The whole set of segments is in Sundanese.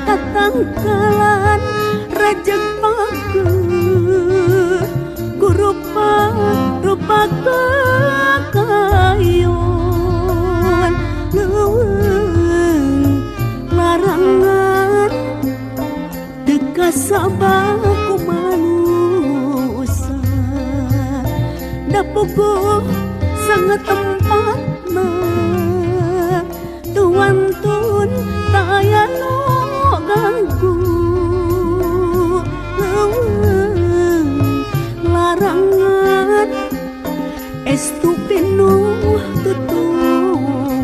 Tatangkalan rajeg pager kurupa rupa kakayon leuweung larangan teu kasabah ku manusa da puguh sangat tempatna tuantun taya nu ganggu leuweung larangan estu pinuh tutupan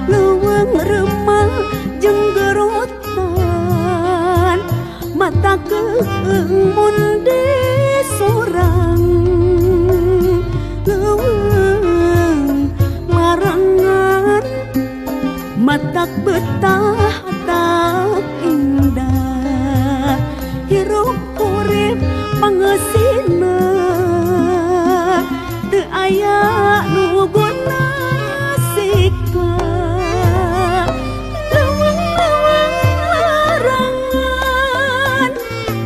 leuweung remah jeung gerotan mata keung mun disorang leuweung larangan matak betah tak indah hirup urip pangeusina teu aya nu guna sikap leuweung-leuweung larangan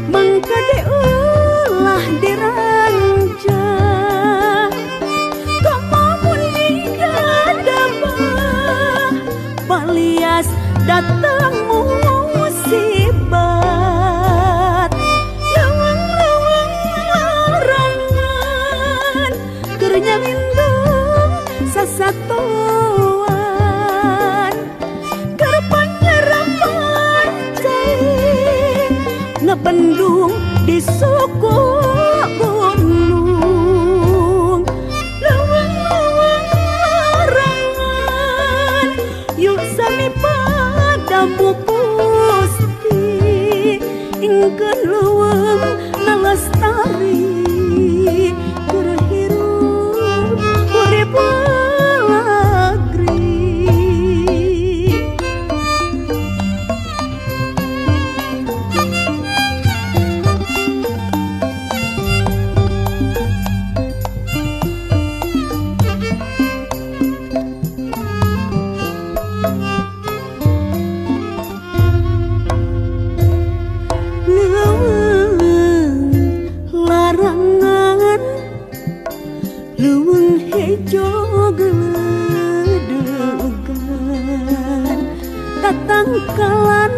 mangkade ulah dirancang komo mun digadabah palias datang musibat leuweung-leuweung larangan keur nyalindung sasatoan keur panyerapan cai ngabendung di suku gunung leuweung-leuweung larangan yuk sami padamu Gusti ingkeun leuweung na lestari keur hirup urip walagri. Leuweung larangan leuweung hejo geledegan tatangkalan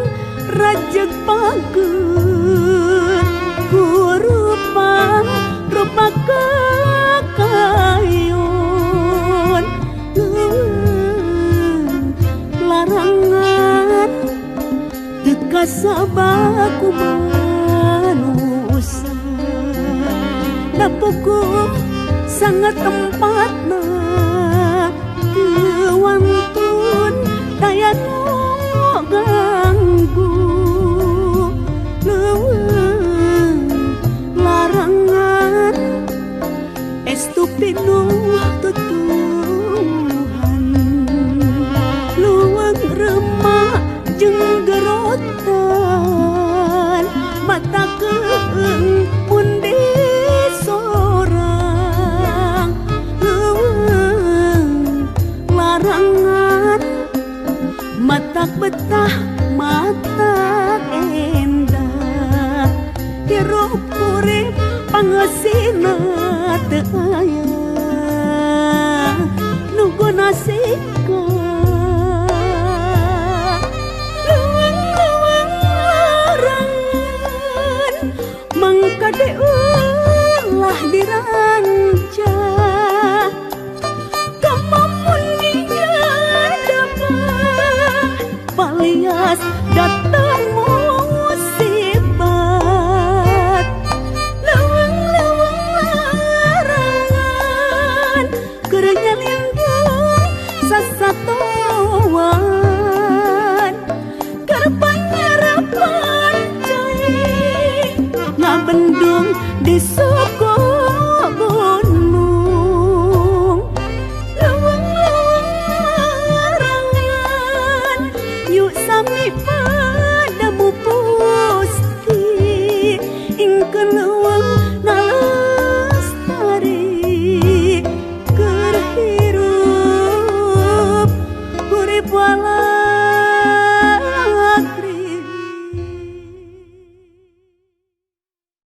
rajeg pager kurupa rupa kakayon leuweung larangan teu kasabah ku manusa da puguh sangat tempatna teu wantun daya nu ganggu leuweung larangan estu pinuh tutuhan leuweung remah jeung gerotan mata keung mun disorang leuweung larangan matak betah mata endah hirup urip pangeusina teu aya nu guna sikap leuweung-leuweung larangan mangkade ulah dirancang komo mun digadabah palias datang musibat leuweung-leuweung larangan Di suku gunung leuweung-leuweung larangan yuk sami padamu pusti ingkeun.